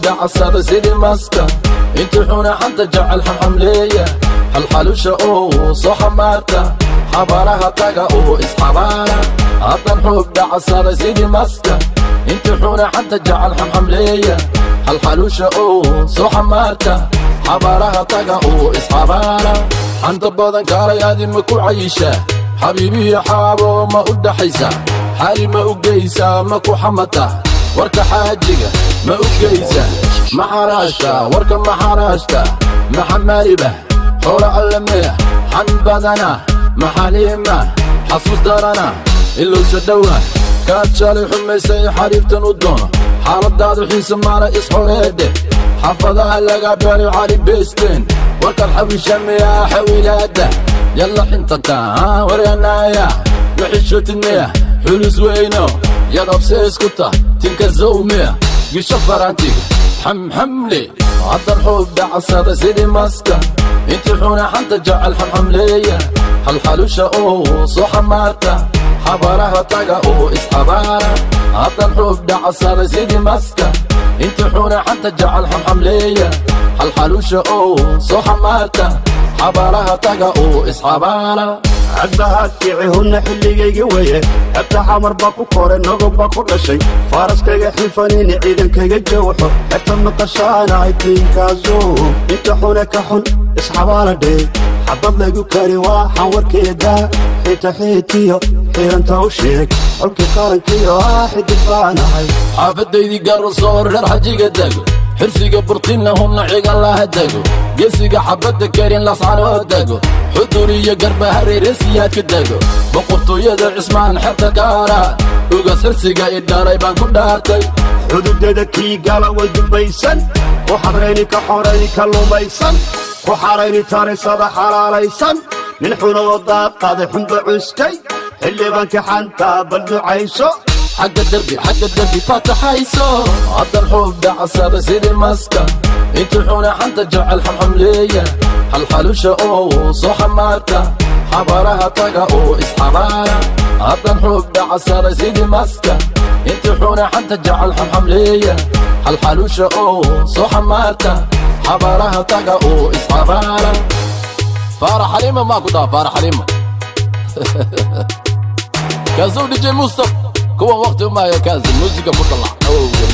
Dhacasada sidii maska, intii xuna xanta jecel xamxamleeya, xalxalusha oo soo xamaarta, xabaaraha taga oo isxabaara. Haddan xuub dhacasada sidii maska, intii xuna xanta jecel xamxamleeya, xalxalusha oo soo xamaarta, xabaaraha taga oo isxabaara. Xanta badan kaalayaadi ma ku cayishaa? Xabiibiyo xaabo ma u dhaxaysaa? Xaali ma u geysaa? Ma ku xamataa? Warka xaajiga ma u geysaa? Ma xaraashta warka? Ma xaraashta? Maxamaaliba xoola allameya? Xan badana, maxaliima xasuus darana, ilowsha dhowa kaad shalay xumaysay xariiftan u doono. Xaaladaadu xiise maala, isxoreedhe. Xaafadaha laga beeray cali beesteen. Warkaad xawisha miyaa? Xawilaada yalla xintata waryanaya waxishotidmiya? Xulus weyno yadabse iskuta tinka zawmiya gisho farantiga xamxamle. Haddan xuub dhacasada sidii maska, intii xuna xanta jecel xamxamleeya, xalxalusha oo soo xamaarta, xabaaraha taga oo isxabaara. Haddan xuub dhacasada sidii maska, intii xuna xanta jecel xamxamleeya, xalxalusha oo soo xamaarta, xabaaraha taga oo isxabaara. Cadbahaad kicihunna xilligayga weye. Xebta Xamar baa ku kore, nogob baa ku dhashay. Faraskayga xifanini, ciidankayga jawxo. Xebta maqashaanahay tiinkaaso. Inta xune ka xun isxabaaladhe. Xabad laygu kari waa xanwarkeeda. Xiita xiitiyo xiiranta u sheeg, xolkii qarankiyo ah xidig baanahay. Xaafadaydii Garasoo, reer xajiga dego, Xirsiga Burtinna hunna Cigalaha dego, Geesiga xabadda karin Lascanoo dego, Xudur iyo Garba Hareeresiyaadka dego, boqortooyada Cismaan xerta Kaaraan, Ugas Xirsiga i dhalay baan ku dhaartay. Xuduudada kii gala way dubaysan, ku xadrayni ka xorayni ka lumaysan, ku xarayni tarisada xalaalaysan. Nin xunoo daaqaday xunba cuskay, xildhibaanka xantaa bal ducayso. Xagga derbi, xagga derbi faataxayso. Haddan xuub dhacasada sidii maska, intii xuna xanta jecel xamxamleeya, xalxalusha oo soo xamaarta, xabaaraha taga oo isxabaara. Haddan xuub dhacasada sidii maska, intii xuna xanta jecel xamxamleeya, xalxalusha oo soo xamaarta, xabaaraha taga oo isxabaara. Faarax Xaliima maa ku dhaha? Faarax Xaliima kaasuu DJ Mustaf kuwan waqti umaayo. Kaasi muusiga ku dalac awowga.